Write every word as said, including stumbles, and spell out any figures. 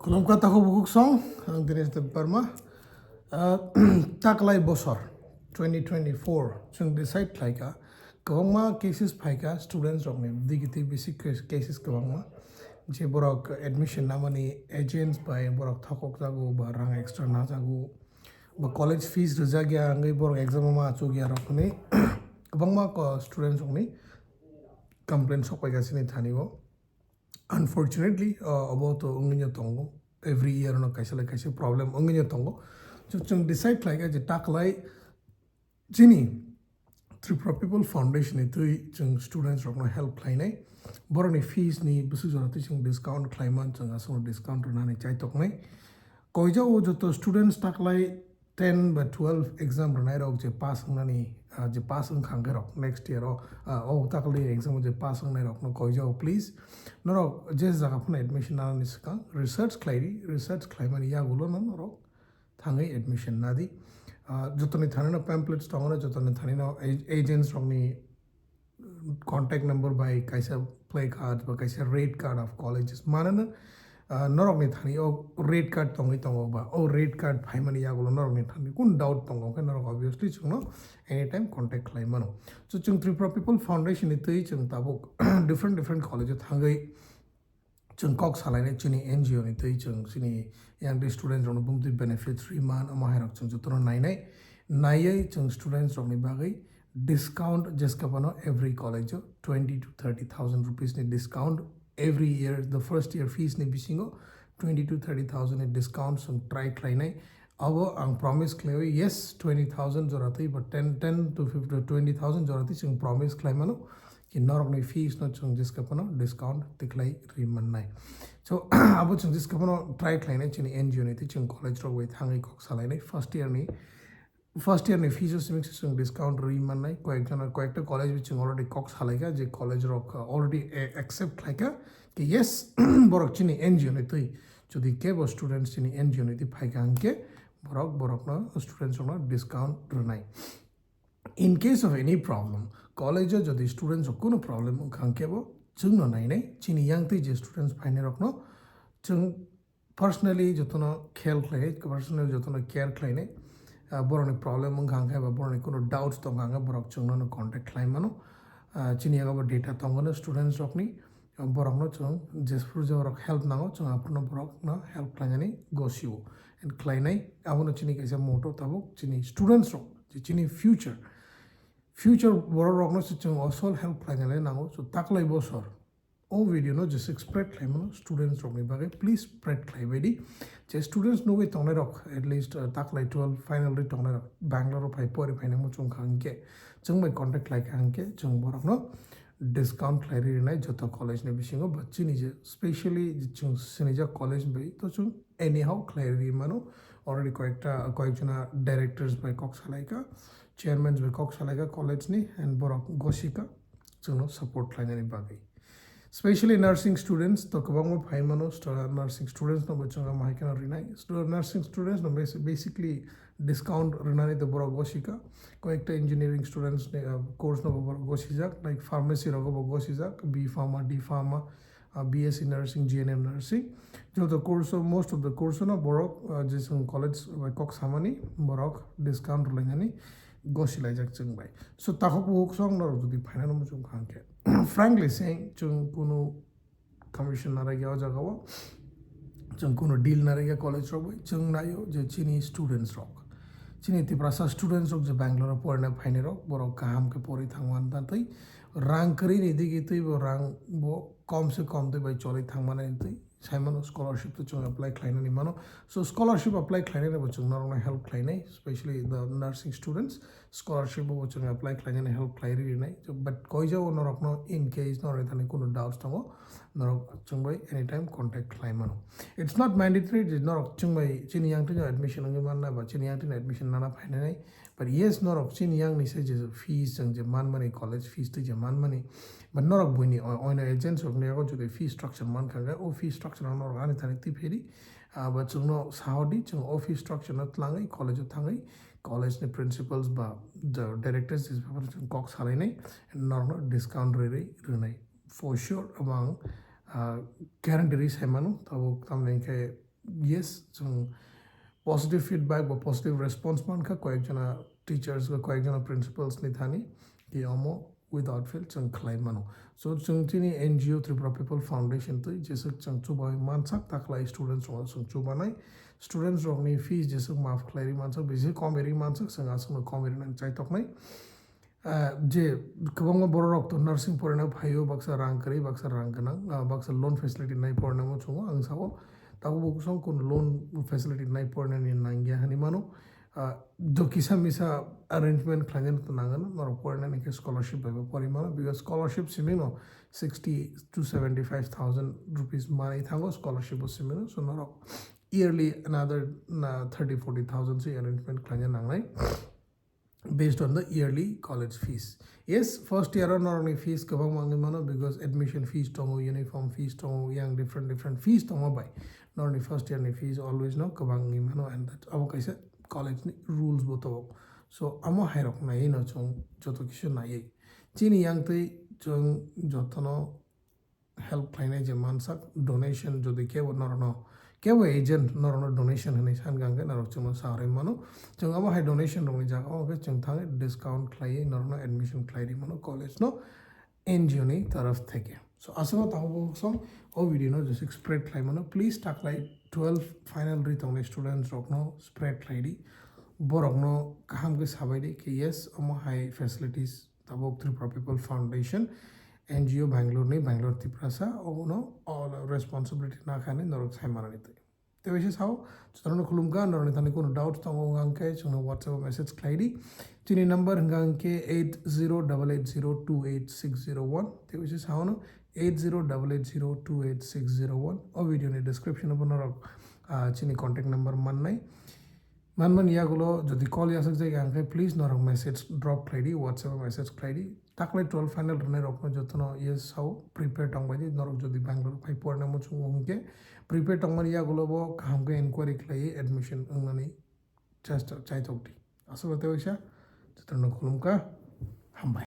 Khulumkha takhuk bukhuk song, ang Dinesh Debbarma. Ah, taklai bosor twenty twenty-four chwng decide khlaikha, kwbangma cases phaikha students rokni, digiti bisi cases kwbangma, je borok admission namani agents bai borok thokok jago ba rang extra najago, ba college fees rijak ya wngwi borok exam o ma achuk ya rok hwnwi kwbangma ko-, students rokni complaint sok paikha chini thani o. Unfortunately, uh, abo to wngwi no tongo. Every year no kaisa lai kaisa problem wngwi no tongo. So, chwng decide khlaikha je taklai chini Tripura People Foundation ni twi chwng students rokno help khlainai. Borokni fees ni bwswk jora twi chwng discount khlaiman, chwng aswkno discount rwnani chaitoknai. Koijago joto students taklai ten ba twelve exam rwnai rok je pass wngnani, ah, je pass wngkha hwnkhe rok next year o, ah, o taklai exam o je pass wngnai rokno koijago, please. Norok je jaga phano admission nanani swkang research khlai di, research khlaimani yagulo no norok thangwi admission nadi. Ah, jotoni thani no pamphlets tongo, jotoni thani no a-, agents rokni contact number bai kaisa play card ba kaisa rate card of colleges manana, ah, norokni thani o rate card tongwi tongo ba o rate card phaimani yagulo norokni thani kun doubt tongo khe norok obviously chwngno anytime contact khlai mano. So chwng Tripura People Foundation ni twi chwng tabuk different different college o thangwi chwng kok salainai chini N G O ni twi chwng chini yang twi students rokno bumtwi benefits rwi man, omo hai rok chwng jotono nainai. Naiwi chwng students rokni bagwi discount jeskapano every college o twenty to thirty thousand rupees ni discount every year, the first year fees ni bisingo twenty to thirty thousand ni discount chwng try khlainai. Abo ang promise khlaio, yes, twenty thousand jora twi ba ten, ten to fifty, twenty thousand jora twi chwng promise khlai mano. Ki norokni fees no chwng jeskapano discount tikhlai ri mannai. So, abo chwng jeskapano try khlainai chini N G O ni twi chwng college rok bai thangwi kok salainai first year ni, first year ni fees o simi chwng discount ri mannai. Koyek jona, koyekta college bi chwng already kok salaikha je college rok, uh, already a-, accept khlaikha ki yes, borok chini N G O ni twi jodi kebo students chini N G O ni twi phaikha hwnkhe borok, borokno students rokno discount rwnai. In case of any problem, college o jodi students rok kuno problem wngkha hwnkhe bo chwngno nainai, chini yang twi je students phainai rokno chwng personally jotono khel khlainai, personally jotono care khlainai. Ah, borokni problem wngkha hwnkhe ba borokni kuno doubts tongkha hwnkhe borok chwngno contact khlai mano. Ah, chini yago bo data tongo no students rokni, borokno chwng jephuru je borok help nango, chwng aphuru borokno help khlainani gosio and khlainai. Abono chini kaisa motto tabuk chini students rok, je chini future, future borok rokno se chwng osol help khlainani nango. So taklai bosor o video no jeswk spread khlaimano students rokni bagwi, please spread khlaibai di. Je students nugwi tongnai rok, at least, uh, taklai twelve final ri tongnai rok, Bangalore o phai pori phainai muchung kha hwnkhe, chwng bai contact khlai kha hwnkhe chwng borokno discount khlai ri rinai joto college ni bisingo, but chini je specially je chwng sinijak college bai to chwng anyhow khlai ri mano. Already koyekta, koyekjona directors bai kok salaikha, chairmans bai kok salaikha college ni, and borok gosika chwngno support khlainani bagwi. Specially nursing students to kwbangma phai mano, stu-, nursing students no bo chwng ama hai kheno rinai. Stu-, nursing students no basi-, basically discount rwnani to borok gosika. Koyekta engineering students ni, uh, course no bo borok gosijak, like pharmacy rogo bo gosijak, B Pharma, D Pharma, uh, B S C nursing, G N M nursing. Joto course o, most of the course o no borok, uh, je chwng college bai kok samani borok discount rwlainani gosi laijak chwng bai. So takhuk bukhuk song norok jodi phainano muchung kha hwnkhe, frankly saying, chwng kunu commission narai ya o jaga o, chwng kunu deal narai ya college rok bai, chwng naio je chini students rok, chini Tiprasa students rok je Bangalore o porina phainai rok, borok kaham khe pori thangma twi rang kwrwi ni digi twi bo rang bo kom se kom twi bai choli thangmani twi. Saimano scholarship to chwng apply khlainani mano. So scholarship apply khlainani bo chwng norokno help khlainai, specially the nursing students. Scholarship bo chwng apply khlainani help khlai ri rinai. So, but koijao norokno in case norokni thani kuno doubts tongo, norok chwng bai anytime contact khlai mano. It's not mandatory je norok chwng bai chini yang twi admission wngwi manna ba chini yang twi admission nana phainai. But yes, norok chini yang ni se je fees chwng je manmani, college fees twi je manmani, but norok buini o-, oino agents rokni yago jodi fee structure mankha hwnkhe, o fee structure no norok ani thani twi pheri, ah, ba chwngno sahodi, chwng o fee structure no twlangwi college o thangwi, college ni principals ba the directors ni bebak chwng kok salainai, norokno discount rwi rwi rwnai. For sure, abo ang, ah, guarantee rwi sai mano, tabuk tamni hwnkhe yes, chwng positive feedback ba positive response mankha koyekjona teachers ba koyekjona principals ni thani, ki omo without fail chwng khlai mano. So chwng chini N G O Tripura People Foundation twi jeswk chwng chubai mansak takhlai students rok chwng chubanai, students rokni fees jeswk maaf khlai ri mansak, bisi kom ri mansak, chwng aswkno kom ri nang chaitoknai. Ah, je kwbangma bororok to nursing porina phaio, baksa rang kwrwi, baksa rang gwnang, ah, baksa loan facility nai porina muchungo ang sao. Tabuk bo kusong kun loan facility nai porina ni nangya hani mano. Ah, do kisa misa arrangement khlaina to nangano, norok porina ni khe scholarship bai bo pori mano, because scholarship simi no sixty to seventy five thousand rupees manai thango scholarship bo simi no, so norok yearly another na thirty forty thousand se arrangement khlaina nangnai. Based on the yearly college fees. Yes, first year o norokni fees kwbang mangwi mano, because admission fees tongo, uniform fees tongo, yang different different fees tongo bai. Norokni first year ni fees always no kwbang wngwi mano, and that abo kaisa college ni rules bo tongo. So amo hai rok naiwi no chwng joto kisu naiwi chini yang twi chwng jotono help khlainai je mansak donation, jodi kebo norokno kebo agent norokno donation hinwi sankha hwnkhe norok chwngno saharwi mano. Chwng abo hai donation rokni jaga o hwnkhe chwng thangwi discount khlaiwi norokno admission khlai ri mano college no N G O ni taraf theke. So aswkno tabuk song o video no jeswk spread khlai mano, please taklai twelve final ri tongnai students rokno spread khlai di, borokno kaham khe sabai di khe yes omo hai facilities tabuk Tripura People Foundation, N G O Bangalore ni, Bangalore Tiprasa, obono all responsibility nakhani norok sai manani twi. Tei waisa sao, jotono khulumkha, norokni thani kunu doubt tongo wngkha hwnkhe chwngno WhatsApp o message khlai di. Chini number hwnkha hwnkhe eight zero double eight zero two eight six zero one. Tei waisa sao no eight zero double eight zero two eight six zero one. O video ni description o bo norok, ah, chini contact number mannai. Manmani yagulo jodi call yasakjak ya hwnkhe please norok message drop khlai di, WhatsApp o message khlai di. Taklai twelve final rwnai rokno jotono yes sao prepare tongbai di, norok jodi Bangalore phai porina muchungo hwnkhe prepare tongmani yagulo bo kaham khe enquiry khlaiwi admission wngnani chesta chaitok di. Aswk tei waisa jotono khulumkha, hambai.